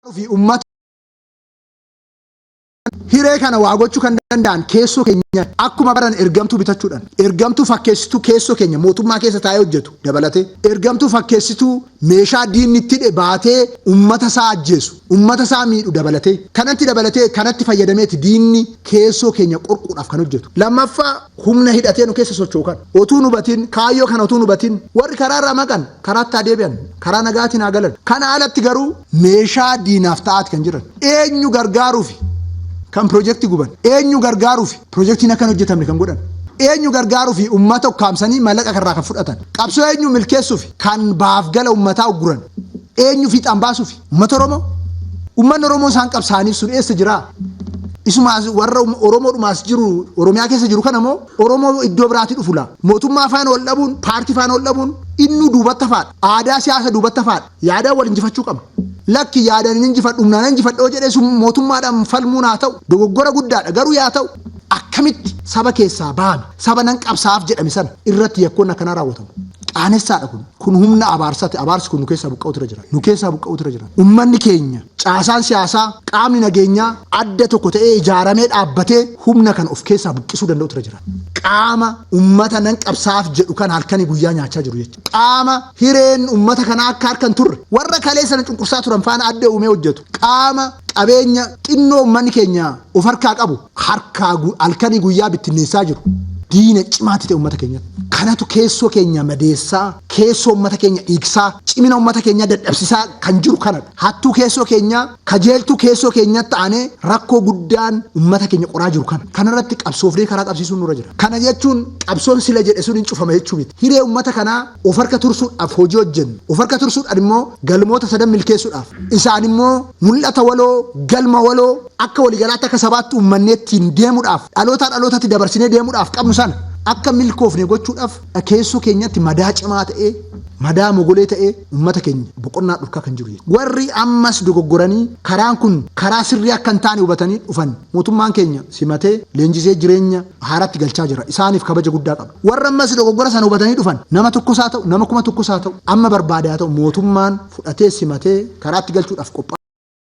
Fi ummata hiree kana waa gochuu kan danda'an keessoo keenya akkuma baran ergamtuu bitachuudhaan, ergamtuu fakkeessituu keessoo keenya mootummaa keessa taa'ee hojjetu dabalatee, ergamtuu fakkeessituu meeshaa diinni itti hidhe baatee ummata isaa ajjeesu, ummata isaa miidhu dabalatee, kanatti dabalatee kanatti fayyadameeti diinni keessoo keenya qorquudhaaf kan hojjetu. Lammaffaa, humna hidhatee nu keessa socho'u kana otuu hin hubatin, kaayyoo kana otuu hin hubatin, warri karaa irraa maqan karaatti haa deebi'an, karaa nagaatiin haa galan. Kana alatti garuu meeshaa diinaaf ta'aati kan jiran. Eenyu gargaaruufi kan pirojektii guban? Eenyu gargaaruufi pirojektiin akka hin hojjetamne kan godhan? Eenyu gargaaruufi ummata ukkaamsanii mallaqa karraa kan fudhatan? Qabsoo eenyu milkeessuufi kan baaf gala ummataa ugguran? Eenyu fiixaan baasuufi? Ummata Oromoo? Ummanni Oromoo isaan qabsaa'aniif sun eessa jiraa? Isuma as warra Oromoodhuma as jiru Oromiyaa keessa jiru kana moo Oromoo iddoo biraatii dhufu laa? Mootummaa faana wal dhabuun, paartii faana wal dhabuun innuu duubatti hafaadha. Aadaa siyaasa duubatti hafaadha. Yaadaan wal injifachuu qabna. Lakki, yaadaan hin injifadhu, humnaan injifadha yoo jedhee sun mootummaadhaan falmuun haa ta'u. Dogoggora guddaadha garuu yaa ta'u. Akkamitti saba keessaa bahame, saba nan qabsaa'aaf jedhame sana irratti yakkoonni akkanaa raawwatamu? Qaanessaadha kun. Kun humna abaarsaati. Abaarsi kun nu keessaa buqqa'uutu irra jira. Nu keessaa buqqa'uutu irra jira. Ummanni keenya, caasaan siyaasaa, qaamni nageenyaa adda tokko ta'ee ijaaramee dhaabbatee humna kana of keessaa buqqisuu danda'utu irra jira. Qaama ummata nan qabsaa'aaf jedhu kana halkanii guyyaa nyaachaa jiru jecha. Qaama hireen ummata kanaa akka harka hin turre warra kalee sana cunqursaa turan faana adda uumee hojjetu. Qaama qabeenya xinnoo ummanni keenya of harkaa qabu harkaa halkanii guyyaa bittinneessaa jiru. Diina cimaatti ta'e ummata keenyatti. Kanatu keessoo keenya madeessaa, keessoo ummata keenya dhiigsaa, cimina ummata keenyaa dadhabsisaa kan jiru kanadha. Hattuu keessoo keenyaa, kajeeltuu keessoo keenyatti aanee rakkoo guddaan ummata keenya qoraa jiru kana. Kanarratti qabsoofnee karaa qabsiisuun nurra jira. Kana jechuun qabsoon sila jedhe sun hin cufama jechuu miti. Hiree ummata kanaa of harka tursuudhaaf hojii hojjennu. Of harka tursuudhaan immoo galmoota sadan milkeessuudhaaf. Isaan immoo mul'ata waloo, galma waloo akka waliigalaatti akka sabaatti uummannee ittiin deemuudhaaf, dhalootaa dhalootatti dabarsinee deemuudhaaf qabnu sana akka milkoofne gochuudhaaf keessoo keenyatti madaa cimaa ta'ee, madaa mogolee ta'ee uummata keenya boqonnaa dhorkaa kan jiru jechuudha. Warri ammas dogoggoranii karaan kun karaa sirrii akka hin taane hubatanii dhufan mootummaan keenya simatee leenjisee jireenya haaraatti galchaa jira. Isaaniif kabaja guddaa qaba. Warra ammas dogoggora sana hubatanii dhufan, nama tokkos haa ta'u, nama 1000s haa ta'u, amma barbaade haa ta'u, mootummaan fudhatee simatee karaatti galchuudhaaf qophaa'aa.